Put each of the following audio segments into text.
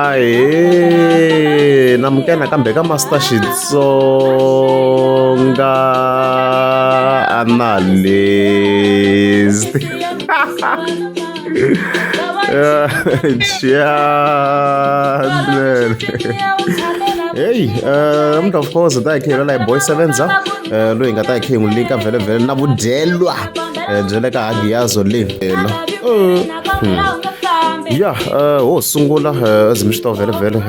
Ahee namukela nakambe ka Master Xitsonga Analyst. Channel. Hey, namuntlha of course ta hi kha hi la hi boy sevenza loyi hi nga ta hi kha hi n'wi linka vhele vhele na vudyelwa bya le ka hagiyazo le ya ho sungula as mi swi tiva vhele vhele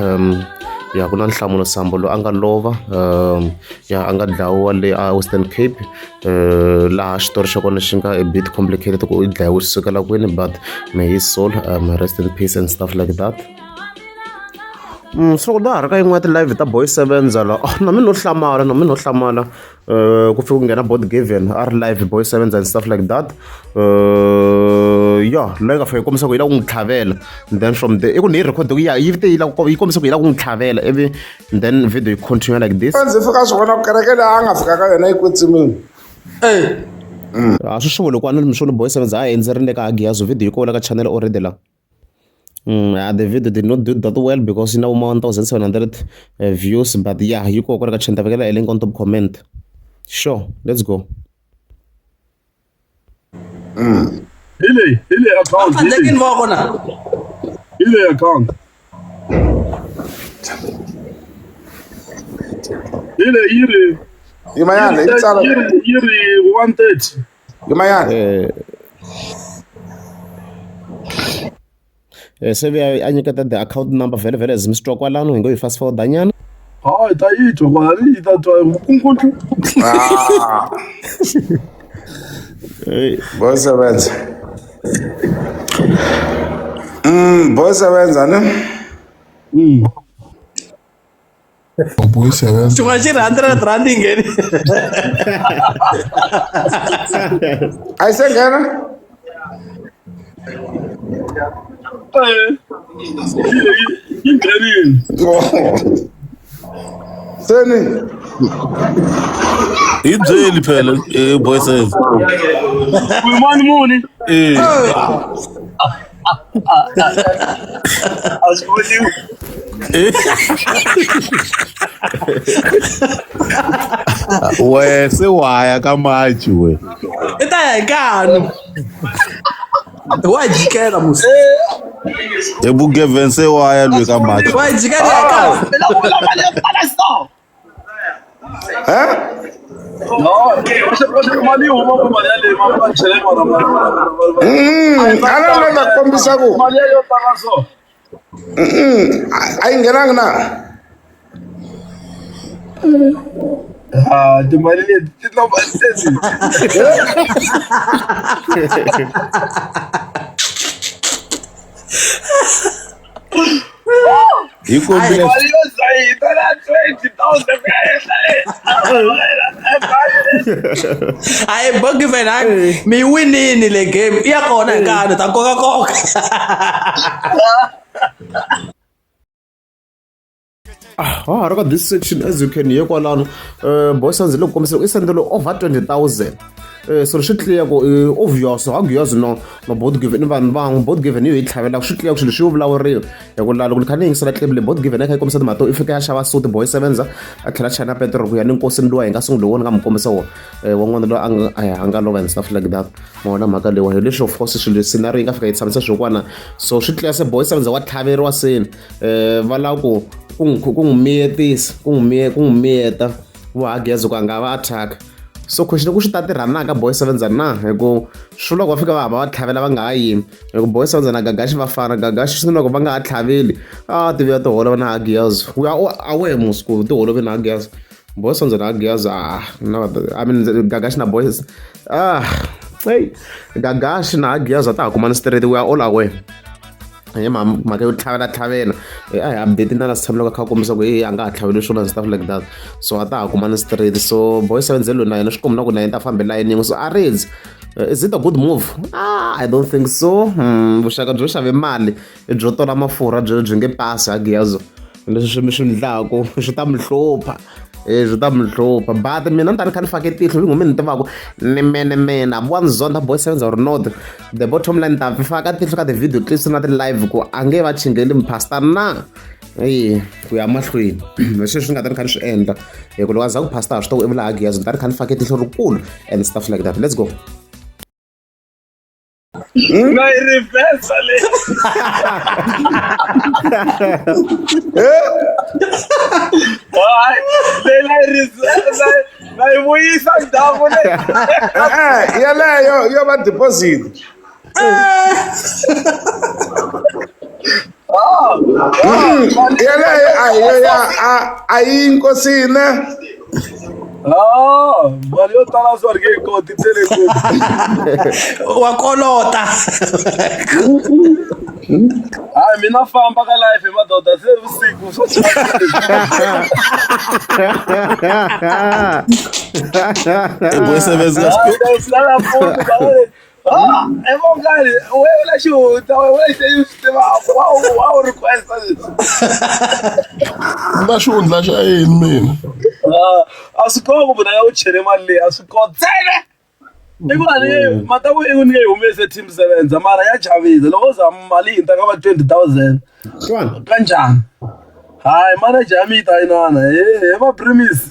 ya ku na nhlamulo sambo loyi a nga lova ya a nga dlayiwa le a Western Cape laha xitori xa kona xi nga a bit complicated ku i dlayiwe swi sukela kwini but may his soul rest in peace and stuff like that. So loko na ha ri ka yin'wana ya ti-live ta boy sevenza la oh, na mina no hlamala na mina no hlamala ku fika ku nghena bot given a ri live boy sevens and stuff like that ya leyi nga fika yi kombisa ku yi lava ku n'wi tlhavela then from there i ku ni yi record ya yi te yi lava yi kombisa ku yi lava ku n'wi tlhavela ivi then video yi continue like this ndzi fika swi vona ku kereke leyi a nga fika ka yona yi kwetsimile a swi swi loko a ni mi swona boy sevens a endzerile ka hagiyazo video yi kona ka channel already la The video did not do that well because you know 1700 views, but yeah, you go go ka vekela a link on top comment. Sure, let's go. Hi leyi, hi leyi account. Hi Tlhandlekini leyi, voko na. hi leyi account. Hi leyi yi ri yimayana yi tsala yi ri yi ri 130. yimayana Se vuya a nyiketa the account number vhele vhele as mi swi twa kwalano hi ngo yi fast forward nyana. Hayi ta yi twa kwala yi ta twa kunkuntlu. Ah, boy sebenza boy sebenza ne Boy sebenza. Xin'wana xi ri 100 rand yi ngheni. A yi se nghena Eh. Yi nghenile. seni Hi byeli phela boy seven. Mani muni. Eh. A swi voniwi. We se wa ya ka March we. I ta ya hi nkanu. Wa jikela musi. Hi vugeven se wa ya lwe ka March. Wa jikela ya nkanu. Eh? No, mali yi huma ku mali yaleyo ma chele mara A na na ta kombisa ku mali ya yo tala so. A yi nghenangi na Ah, timali leti ti lomba leti. Hi kombile Mali yo za yi tala 20,000 ku ya henhla le. Hayi Bogiven hayi mi winini le game. I ya kona hi nkanu ta koka koka. Ah, ha ri ka this section as you can hear kwalano boy sanzi loko kombisa i sendele over 20000 so swi clear ku obvious hagiyazi no no board given vanhu van'we board given yi hi tlhavelaka swi clear ku swilo swi yo vulavuriwa hi ku laha loko ni kha ni yingisela clip leyi board given yi kha yi kombisa timhaka to i fika ya xava suti boy sevenza a tlhela china petrol ku ya ni nkosini luwa hi nga sunguli wona nga mi kombisa wona wan'wana loyi a nga a nga lova and stuff like that ma vona mhaka leyiwa hi leswi of course swilo scenario yi nga fika yi tshamisa swokwana so swi clear se boy sevenza wa tlhaveriwa seni va lava ku ku n'wi ku n'wi miyetisa ku n'wi miye ku n'wi miyeta vuhagezi ku a nga va attack so question ku swi ta tirha na ka boy sevenza na hi ku swi loko va fika va hamba va tlhavela va nga ha yimi hi ku boy sevenza na gagaxi va fana gagaxi swi loko va nga ha tlhaveli a ti vuya tiholova na hagiyazi we are all aware mos ku tiholovi na hagiyazi boy sevenza na hagiyazi ah no I mean gagaxi na boy ah hey gagaxi na hagiyazi a ta ha kumani straight we are all aware hi mhaka yo tlhavela tlhavela a hi update na la swi tshamelaka kha kombisa ku e a nga ha tlhaveli swona and stuff like that so a ta ha kumani straight so boy seven zero na yena swi komba na ku na yena ta fambe layeni yin'we so a rezi is it a good move ah, i don't think so vuxaka byo xave mali byo tola mafurha byo byi nge pasi hagiyazo leswi swi mi swi ndlaku swi ta mi hlupha Swi ta mi hlupha but mina ni ta ni kha ni fake tihlo hi n'wi ni tivaku ni mene mena one zonda boy sevens or not the bottom line ta faka tihlo ka ti-video clips na ti-live ku a nge va chingeli mphasta na e ku ya mahlweni leswi swi nga ta ni kha ni swi endla hi ku loko a za ku phasta swi ta ku i vula hagiyazo ni ta ni kha ni fake tihlo rikulu and stuff like that. Let's go. Na yi reverse le. Hayi, leyi na yi reverse na yi vuyisa ndzhaku le. E-e, yeleyo yo va deposit. Yeleyo a hi yo ya a yi nkosini ne. Ah, mali yo tala swi ri nge yi koti tele ngopfu. Wa kolota. Hayi, mina famba ka life hi madoda se vusiku swo. Boy Sevens ka Ah, evongani wewe la xihundla wewe xi swi tivaka wa wu requesta leswi. Na xihundla xa yini mina? Ah, a swi kona ku munhu a ya u chele mali leyi a swi kona ntsena i ku a ni nge mataku i ku ni nge yi humese team sevenza mara ya chavisa loko za mali yi hundza ka va 20,000 kanjhani. Hayi, manager ya mi yi ta inana he va premise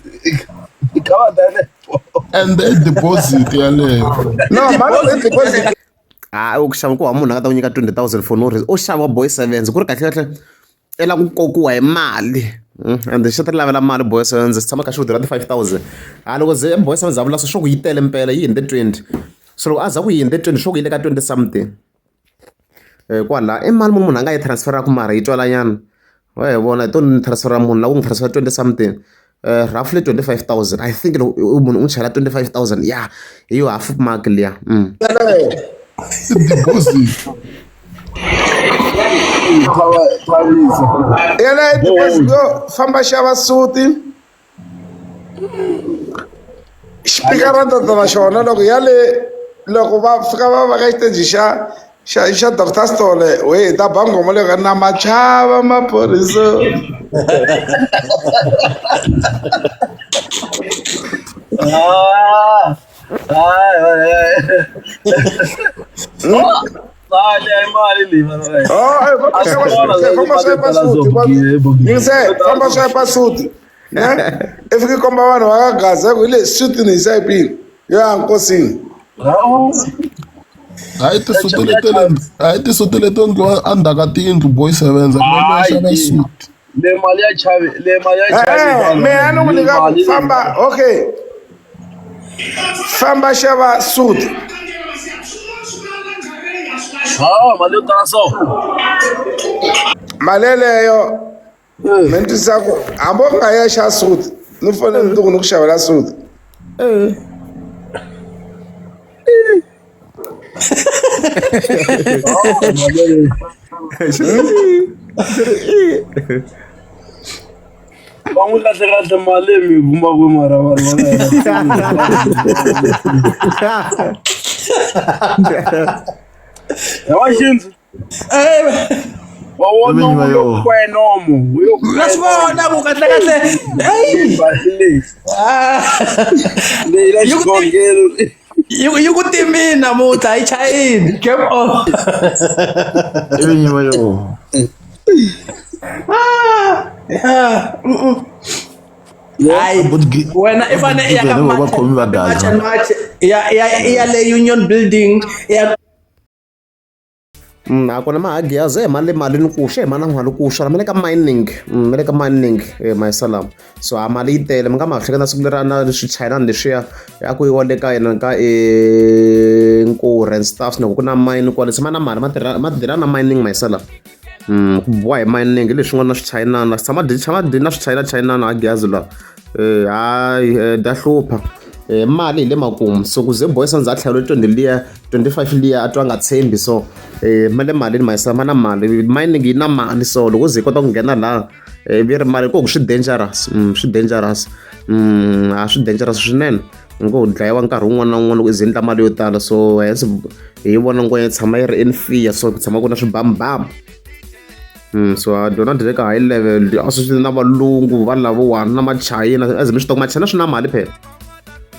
i kha va dane. And i deposit yaleyo. No, mali i deposit. Ha u xava ku wa munhu a nga ta ku nyika 20,000 for no reason u xava boy sevens ku ri kahle kahle i lava ku kokiwa hi mali and xi ta lavela mali boy sevens xi tshama kha xi ku durha ti-5,000 ha loko ze boy sevens a vula swo ku yi tele mpela yi hundze 20 so loko a za ku yi hundze 20 swo ku yi le ka 20 something kwala i mali munhu a nga yi transfer-aku mara yi twala nyana wa hi vona hi to ni transfer munhu la ku n'wi transfer 20 something roughly 25,000 I think loko munhu u n'wi chela 25,000 ya hi yo half mark liya. Deposit. Yeleyo deposit yo famba xava suti xipikara ni ta na xona loko yale loko va fika va va ka xiteji xa xa xa Doctor Sithole we hi ta ba nghoma leyo ka na machava maphorisa. Ah, hayi, hayi. Mali hayi mali leyi vanhu va hina. Oh, eh, famba xava famba swipe suti yingisela famba swipe suti ne i fika i komba vanhu va ka Gaza ku hi le suti ni yisa yipini yo ya nkosini. Hayi tisuti leti le hayi tisuti leti endliwa endzhaku ka tiyindlu boy sevenza kumbe Hayi, xava suti. Le mali ya chavi, le mali ya chavi. Eh, mina ni ku nyika ku famba okay famba xava suti. Ah, mali yo tala so. Mali yeleyo mi ni twisisa ku hambi u nga ya xa suti ni fanele mundzuku ni ku xavela suti. Va n'wi kahle kahle mali leyi mi yi kuma kwi mara vanhu va ka hina wa xindzu wa wona Vinyi va yo yona. kwenomo yo Na swi vona ku kahle kahle. Hey! leyi Ah. leyi la Yi ku xigongelo yi ku timini namuntlha yi chayini. Game off. I vinyi va yona. Ah, yeah. Hayi, wena i fane i ya ka Given va khomi va March Gaza. and March ya ya le Union Building ya. A kona mahagiyazo hi mali mali ni kuxa hi mana mali kuxa ma le ka mining ma le ka mining mayisalama so a mali yi tele mi nga ma hleketa siku lera na swichinani leswiya a ku yiwa le ka yena ka Nkurhe and stuff loko ku na mine kwale se ma na mali ma tirha ma tirha na mining mayisalama ku boha hi mining hi leswin'wana na swichinana tshama dyi tshama dyi na swichina chinana a giyazi laha hayi dya hlupha mali hi le makumu so ku ze boy sandza a tlhelo 20 liya 25 liya a twa nga tshembi so ma le malini mayisa ma na mali mining yi na mali so loko ze yi kota ku nghena laha vi ri mali ku swi dangerous swi dangerous a swi dangerous swinene ngo dlayiwa nkarhi wun'wana na wun'wana loko i ze endla mali yo tala so hence hi vona ngwenya yi tshama yi ri in fear so ku tshama ku na swibambamu. So a dyona dyi le ka high level a swi na valungu vanhu lavowani na machayina as mi swi tiva machayina swi na mali phela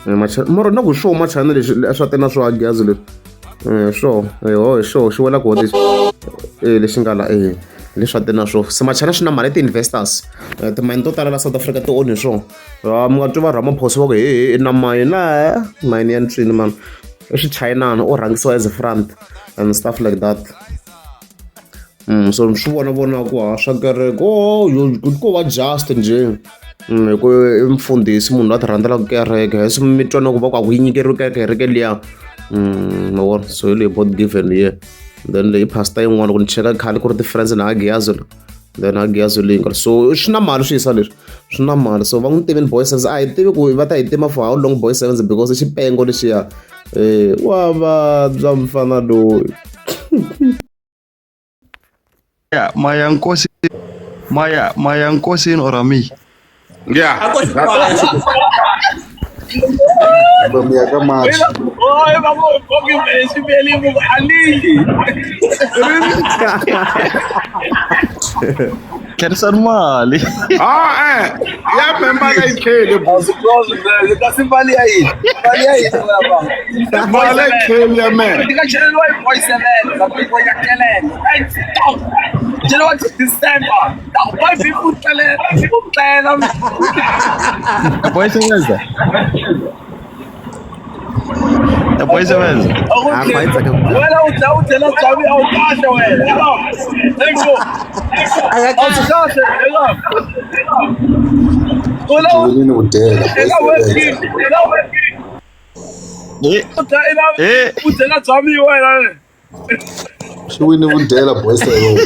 machayina mara na ku swo machayina leswi swa tena swo hagiyazi leswi swo ho hi swo xi wela kona lexi lexi nga la leswi tena swo se machayina swi na mali ti-investors timayini to tala la South Africa ti onhe swona mi nga twi va Ramaphosa va ku he na mayini mayini ya ntswini mani i swichayinana u rhangisiwa as a front and stuff like that. So swi vona vona ku ha swa kereke oh ko va just njhe hi ku i mfundhisi munhu loyi a ti rhandzelaka kereke se mi twa na ku va ku a ku yi nyikeriwi kereke liya ma vona so hi leyi bot given here then leyi pastor yin'wana ku ni cheka khale ku ri ti-friends na Hagiyazo then Hagiyazo leyi nga so swi na mali swi yisa leswi swi na mali so va n'wi tivini boy sevens a hi tivi ku va ta hi tima for how long boy sevens because i xipengo lexiya wa vabya mfana loyi. Yeah, Maya Nkosi, Maya, Maya Nkosi or me. Yeah. Kherisani mali. Ah, eh. Ya member la ikhele. Kasi mali ya yini? Mali ya yini lava? Mali ikhele ya man. Ndika cheleriwa hi boy seven, za ku ya kelela. Hey, stop. Cheleriwa December. Ta ku boy ku tlela, ku tlela. Boy seven. Boy seven. Wena u dya u dyela byavi a wu kahle wena. Thank you. A wu kahle eka. Wena u eka wena Eh, u dya ina Eh. u dyela byami wena. Swi wini vudyela boy seven.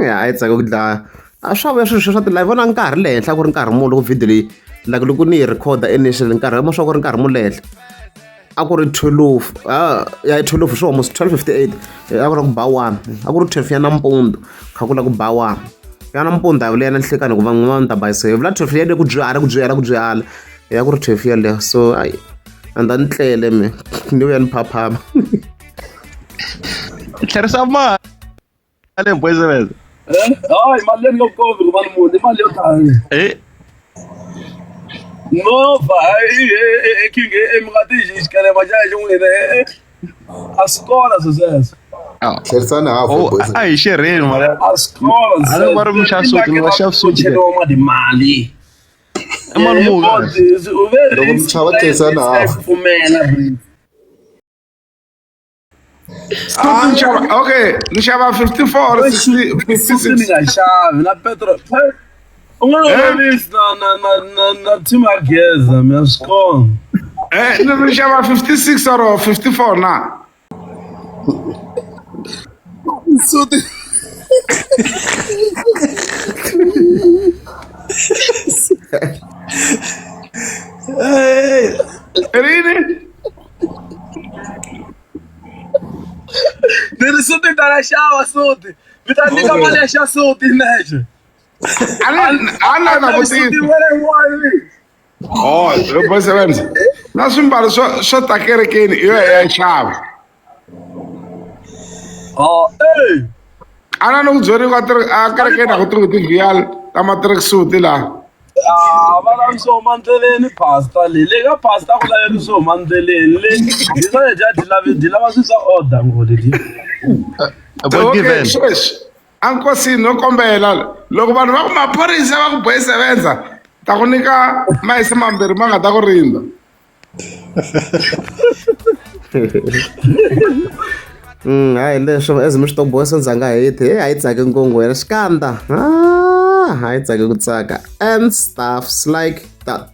A yi tsaka ku dlaya a swa vuya swilo swa ti-live vona nkarhi le henhla ku ri nkarhi muni loko video leyi like loko ni yi record initially nkarhi ma swa ku ri nkarhi mu le henhla a ku ri 12 ya 12 swi almost 12:58 a ku ri ku ba 1 a ku ri 12 ya nampundzu kha ku la ku ba 1 ya nampundzu a vuleya na nhlekani hikuva n'wana ta bayisa hi vula 12 ya le ku dzwihala ku dzwihala ku dzwihala ya ku ri 12 yaleyo so ayi a ni tlele me ni vuya ni phaphama tlherisa mali boy seven. Hayi mali leyi nga kovi ku vanhu muni i mali yo tala. Eh, Movha hayi king mi nga ti xikelema xa xin'wina a swi kona swi sweswo. Tlherisani half oh, boy a hi xerheni mali. A swi kona. A ni va ri muxavisi, ni va xavisi. Cheriwa mali mali. I mali muni? Loko mi chava tlherisani half. Pfumela. Suti nxava okay, nxava 54 or 60 Suti ni 56. nga xavi na petrol. U nga lovisi na na na na na team ya geza mina swi kona. Eh, ni ri nxava 56 or 54 na. Suti. Rini? Ni ri suti ta la xava suti. Mi ta nyika mali ya xa suti nexe. A ni a na na Suti vutisa. wena yin'wana. Oh, boy seven. Na swimbalo swa swa ta kerekeni i yo ya xava. Oh, eh. A na ni ku byeriwa a kerekeni a ku tirhi ti-vial ta ma-tracksuit laha. Ah, va lavi swo huma ndleleni pasta leyi. Le ka pasta ku laveki swo huma ndleleni. Le dyi ledyiya dyi lavi dyi lava swilo swa order ngopfu ledyi. Boy Okay, given. sweswi a nkosini no kombela loko vanhu va ku maphorisa va ku boy sevenza ta ku nyika mayisi mambirhi ma nga ta ku rindza. Hayi leswo as mi swi tiva boy sevens a nga heti he a yi tsaki nkongo wena xikandza a yi tsaki ku tsaka and stuffs like that.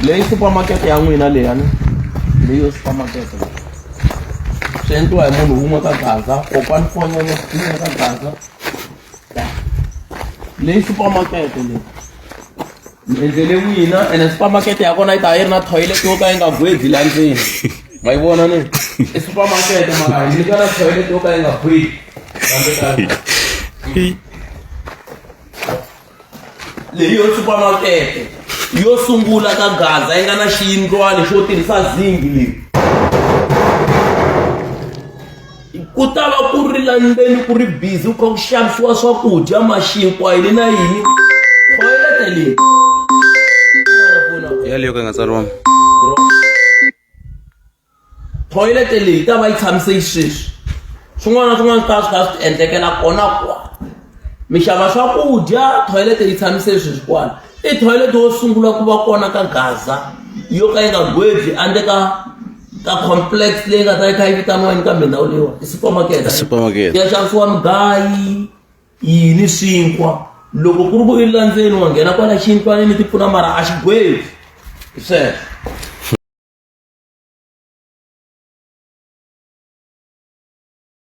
Leyi supermarket ya n'wina leyani leyo supermarket swi endliwa hi munhu wun'we ka Gaza kokwani Fonyonyo wun'we ka Gaza leyi supermarket leyi ni endlele n'wina ene supermarket ya kona yi ta yi ri na toilet yo ka yi nga gwedzi la ndzeni ma yi vona ni i supermarket mara hi nyika na toilet yo ka yi nga gwedzi kambe ka leyi yo supermarket yo sungula ka Gaza yi nga na xiyindlwani xo tirhisa zingi leyi Ku ta va ku ri la ndzeni ku ri busy ku kha ku xavisiwa swakudya maxinkwa yini na yini. Thoyilete leyi. Yaleyo ka nga tsariwa. Thoyilete leyi ta va yi tshamise xisweswi. Swin'wana na swin'wana swi ta swi kha swi tiendlekela kona kwala. Mi xava swakudya thoyilete yi tshamise sweswi kwala. I thoyilete wo sungula ku va kona ka Gaza yo ka yi nga gwedli handle ka ka complex leyi nga ta yi kha yi vitaniwa yini kambe ndhawu leyiwa i supermarket. Supermarket. Ya xavisiwa mugayi yini swinkwa loko ku ri ku i la ndzeni wa nghena kwala xintlwanini ti pfuna mara a xi gwedli hi sweswo.